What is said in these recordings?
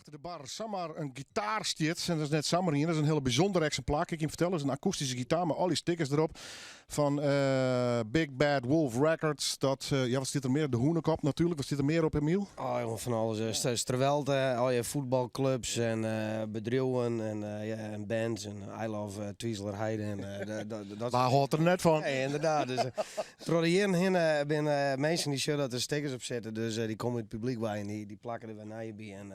Achter de bar samar in gitaar stiet. En dat is net samar ien, dat is in hiele bysûnder eksimplaar. Kin ik jim fertelle, is in akoestyske gitaar mei al dy stickers derop fan Big Bad Wolf Records. Dat, ja, wat stiet der mear? De Hûnekop natuerlik. Wat stiet der mear op, Emiel? Oh, jonge, fan alles. Strewelten, al je fuotbalklups en bedriuwen en, ja, en bands en I Love Twizelerheide en dat. Wa hâldt der net fan? Nee, ynderdaad. Dus, troch de jierren hinne binne minsken dy sjogge dat der stickers op sitte, dus dy komme út it publyk wei en dy plakke der wer nije by en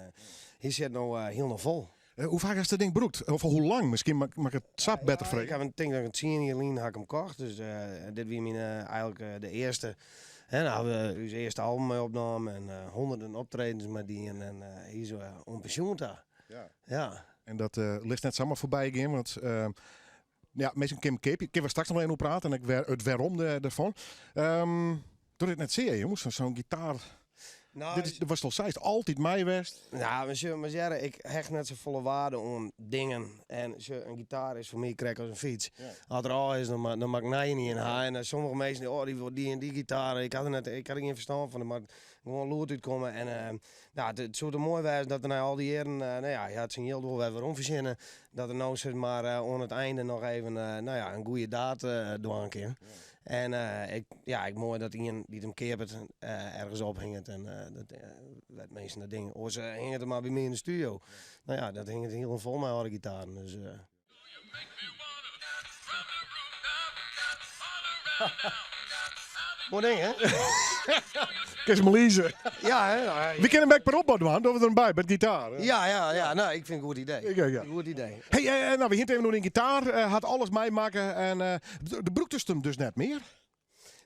hy sit no hielendal fol. Hoe faak hast dat ding brûkt? Of hoe lang? Miskien moat ik it sa better Ik freegje. haw in, tink dat ik in 10 jier lyn ha ik him kocht, dus dit wie myn eigenlik de earste. Hè, dan hawwe we ús earste album mei opnaam en hûnderten optredens mei dien en hy is oan pensjoen ta. Ja. Ja. En dat litst net samar foarby gean, want ja, minsken kinne him keapje. Kinne we straks noch wol even oer prate en ek wer it wêrom derfan. Docht it net sear, jonges, sa'n gitaar. Nou, Dit is, watst al seist, altyd mei west. Nou, mar sjoch, mar hearre, ik hecht net safolle waarde oan dingen. En sjoch, in gitaar is foar my krekt as in fyts. As er ôf is, dan moat ik nije ien ha. En sommige minsken, oh, dy wol dy en dy gitaar. Ik ha der net, ik ha der gjin ferstân fan. Der moat gewoan lûd útkomme. En nou, it soe toch moai wêze dat er nei al dy jierren, nou ja, hy hat syn jild wol wer werom fertsjinne. Dat er no sis mar oan it einde noch even, nou ja, in goede daad dwaan kin. En ik, ja, ek moai dat ien dy't him keapet ergens ophinget en dat wêr't minsken dat ding. Oars hinget er mar by my yn de studio. Nou ja, dat hinget hiel fol mei âlde gitaren. Dus. Moai ding, hè? Kinst him leasen. Ja, hè? Nou, We kinne him ek per opbod dwaan, dogge we der in by, met gitaar. Ja, nou, ik fyn it in goed idee. Ja. Goed idee. Hey, nou, we hiene it even oer dyn gitaar. Hat alles meimakke en do brûktest him dus net mear?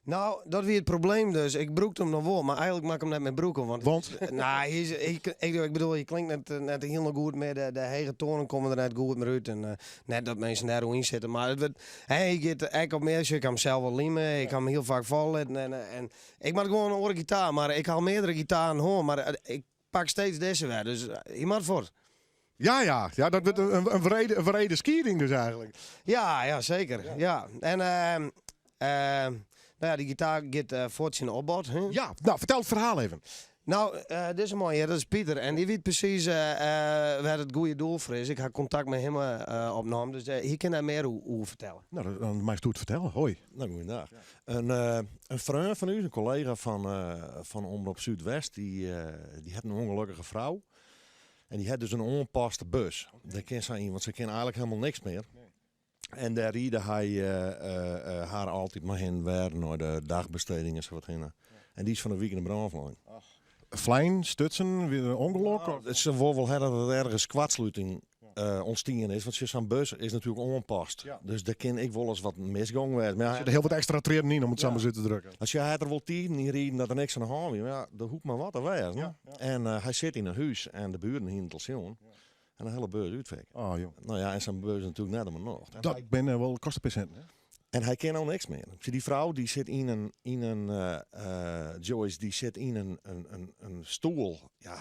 Nou, dat wie it probleem dus. Ik brûkte him noch wol, mar eigenlik moat ik him net mear brûken. Want, Want? Nou, hy is, ik, ik bedoel, hy klinkt net hielendal goed mear. De hege toanen komme der net goed mear út. En net dat minsken dêr oer yn sitte, mar it wurdt, hè, hy giet ek op mear. Ik ha him sels wol lime, ik ha him hiel faak falle litten. En ik moat gewoan in oare gitaar, mar ik ha al meardere gitaren hân, mar ik pak steeds dizze wer. Dus hy moat fuort. Ja. Ja, dat wurdt in wrede skieding dus eigenlik. Ja, seker. Ja. En nou ja, dy gitaar giet fuort tsjin de opbod. Hè? Ja, nou, fertel it ferhaal even. Nou, dizze man hjir, dat is Pieter. En dy wit presys wêr't it goede doel foar is. Ik ha kontakt mei him opnommen, dus hy kin dêr mear oer fertelle. Nou, dan meist it fertelle. Hoi. Nou, goeiedag. In freon fan ús, in kollega fan Omrop Súdwest, dy hat in ûngelokkige frou. En dy hat dus in oanpaste bus. Dêr kin sy yn, want sy kin eigenlik hielendal niks mear. En dêr ride hy har altyd mei hinne wer nei de dagbesteding en sa wat hinne. En dy is fan 'e wike yn 'e brân flein. Flein, stutsen, wie der in ûngelok? Nou, it sil wol ha dat it ergens koartsluting ûntstien is, want sjoch, sa'n bus is natuerlik oanpast. Dus dêr kin ek wolris wat misgong wêze. Der sitte hiel wat ekstra triennen yn, om it sa mar ris út te drukken. Sjoch, hy hat der wol tiden yn riden dat der niks oan de hân wie, mar ja, der hoecht mar wat te wêzen. En hy sit yn in hús en de buren hiene it al sjoen. En de hiele bus útfekke. Oh, jong. Nou ja, en sa'n bus is natuerlik net om 'e nocht. Dat binne wol kostepersinten, hè? En hy kin no niks mear. Sjoch, dy frou dy sit yn in, yn in Joyce, dy sit yn in stoel. Ja,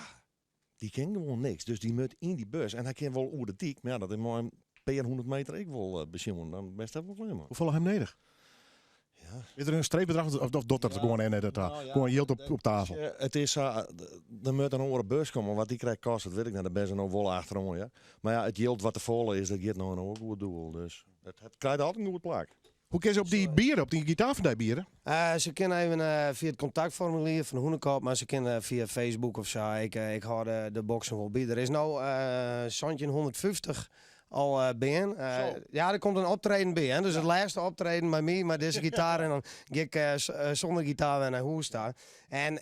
dy kin gewoan niks. Dus dy moat yn dy bus. En hy kin wol oer de dyk, mar ja, dat is mei in pear hûndert meter ek wol besjoen. Dan bist der wol klear mei. Hoefolle ha jim nedich? Ja. Is der in streefbedrach of docht dat gewoan net ta? Nou ja, Gewoan jild op tafel. It is sa, der moat in oare bus komme. Wat dy krekt kostet, wit ik net. Dêr binne se no wol achteroan, ja. Mar ja, it jild wat te folle is, dat giet no in oar goed doel. Dus it krijt altyd in goed plak. Hoe kinne se op dy biede, op dy gitaar fan dy biede? Se kinne even fia it kontaktformulier fan de Hûnekop, mar se kinne fia Facebook of sa. Ik hâld de boksen wol by. Der is no 1750 al bean. Ja, der komt in optreden by. Hè? Dus it lêste optreden mei my, mei dizze gitaar. En dan gean ik sûnder gitaar wer nei hûs ta. En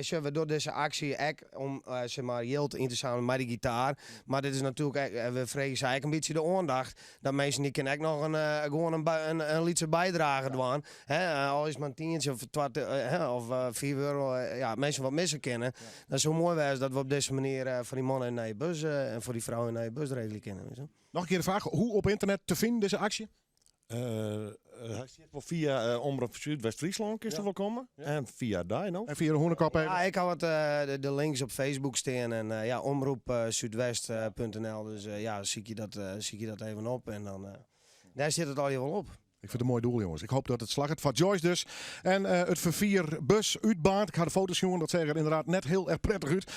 sjoch, we dogge dizze aksje ek om sis mar, jild yn te sammeljen mei dy gitaar. Mar dit is natuerlik ek, we freegje sa ek in bytsje de oandacht. Dat minsken dy kinne ek noch in, gewoan in lytse bydrage dwaan. Hè, al is it mar in tientsje of twa, hè, of 5 euro. Ja, minsken wat misse kinne. Dat soe moai wêze dat we op dizze manier foar dy man in nije bus en foar dy frou in nije bus regelje kinne. Weet je. Noch in kear de fraach, hoe op ynternet te finen dizze aksje? Hy stiet wol fia Omrop Súdwest-Fryslân, kinst der wol komme. En fia dy no. En fia de Hûnekop even. Ja, ik ha wat de links op Facebook stean en ja, omroepsúdwest.nl. Dus ja, sykje dat even op en dan dêr stiet it allegear wol op. Ik fyn it in moai doel, jonges. Ik hoopje dat it slagget. Foar Joyce dus. En it ferfier bus útbaarnd. Ik ha de foto's sjoen. Dat seach der ynderdaad net hiel erch prettich út.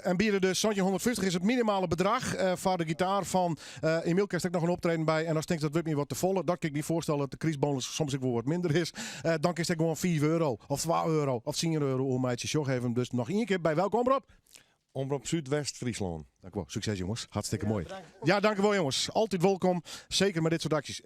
En biede dus 1750 is it minimale bedrach foar de gitaar fan Emiel. Kinst ek noch in optreden by. En ast tinkst dat wurdt my wat te folle. Dat kin ik my foarstelle dat de krystbonus soms ek wol wat minder is. Dan kinst ek gewoan 5 euro of 2 euro of 10 euro oermeitsje. Sjoch even dus noch ien kear by welke omrop? Omrop Súdwest-Fryslân. Dankjewol. Sukses jonges. Hartstikke moai. Ja, dankjewol jonges. Altyd wolkom. Seker mei dit soart aksjes.